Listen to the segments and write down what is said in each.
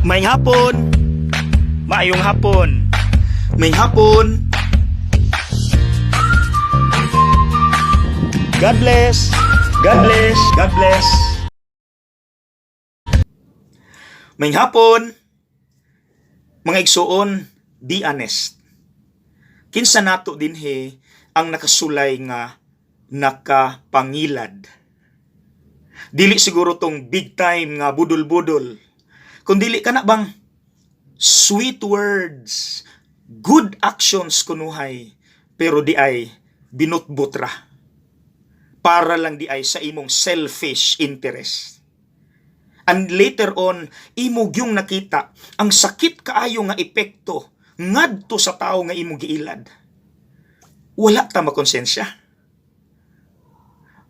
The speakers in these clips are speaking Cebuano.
Maayong hapon. Maayong hapon. Maayong hapon. God bless. God bless. God bless. Maayong hapon. Mga igsuon, be honest. Kinsa nato dinhi ang nakasulay nga nakapangilad? Dili siguro tong big time nga budol-budol. Kung dili kana bang sweet words, good actions kunuhay, pero di ay binutbut ra. Para lang di ay sa imong selfish interest. And later on, imo gyung nakita ang sakit kaayo nga epekto ngadto sa tawo nga imong giilad. Wala ta makonsensya.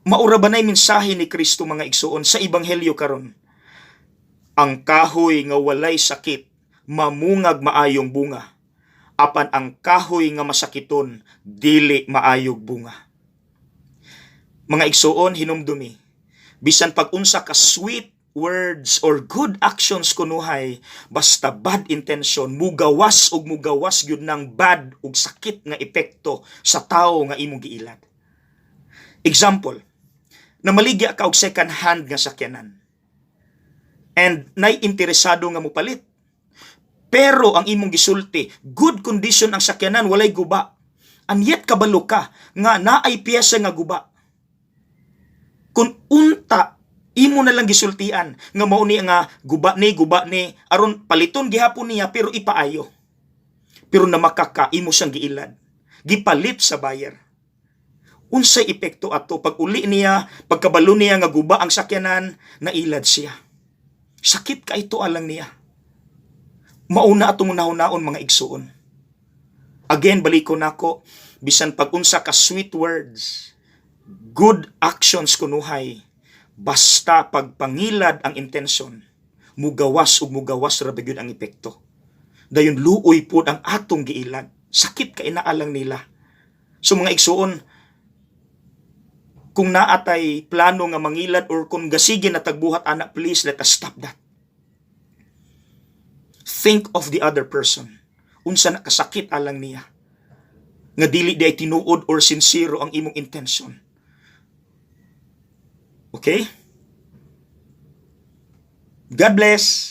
Maura ba na'y mensahe ni Kristo, mga igsuon, sa ebanghelyo karon? Ang kahoy nga walay sakit mamungag maayong bunga, apan ang kahoy nga masakiton dili maayog bunga. Mga igsuon, hinumdumi, bisan pag unsa ka sweet words or good actions kunuhay, basta bad intention, mugawas ug mugawas gyud ng bad ug sakit nga epekto sa tawo nga imong giilad. Example, namaligya ka og second hand nga sakyanan. And nay interesado nga mopalit. Pero ang imong gisulti, good condition ang sakyanan, walay guba. And yet kabalo ka nga naay piyesa nga guba. Kung unta imo na lang gisultian nga mao ni nga guba ni aron paliton gihapon niya pero ipaayo. Pero namakaka imo siyang giilad. Gipalit sa buyer. Unsay epekto ato pag uli niya, pagkabalo niya nga guba ang sakyanan, nailad siya? Sakit ka ito alang niya. Mauna atong unahunaon, mga igsuon. Again, baliko nako, bisan pag unsa ka sweet words, good actions kunuhay, basta pagpangilad ang intention, mugawas ug mugawas ra ba gyud ang epekto. Dayon luoy pod ang atong giilad. Sakit kay inaalang nila. So mga igsuon, kung naatay plano nga mangilad or kung gasige na tagbuhat ana, please let us stop that. Think of the other person. Unsa na kasakit alang niya. Nga dili di ay tinuod or sincero ang imong intention. Okay? God bless.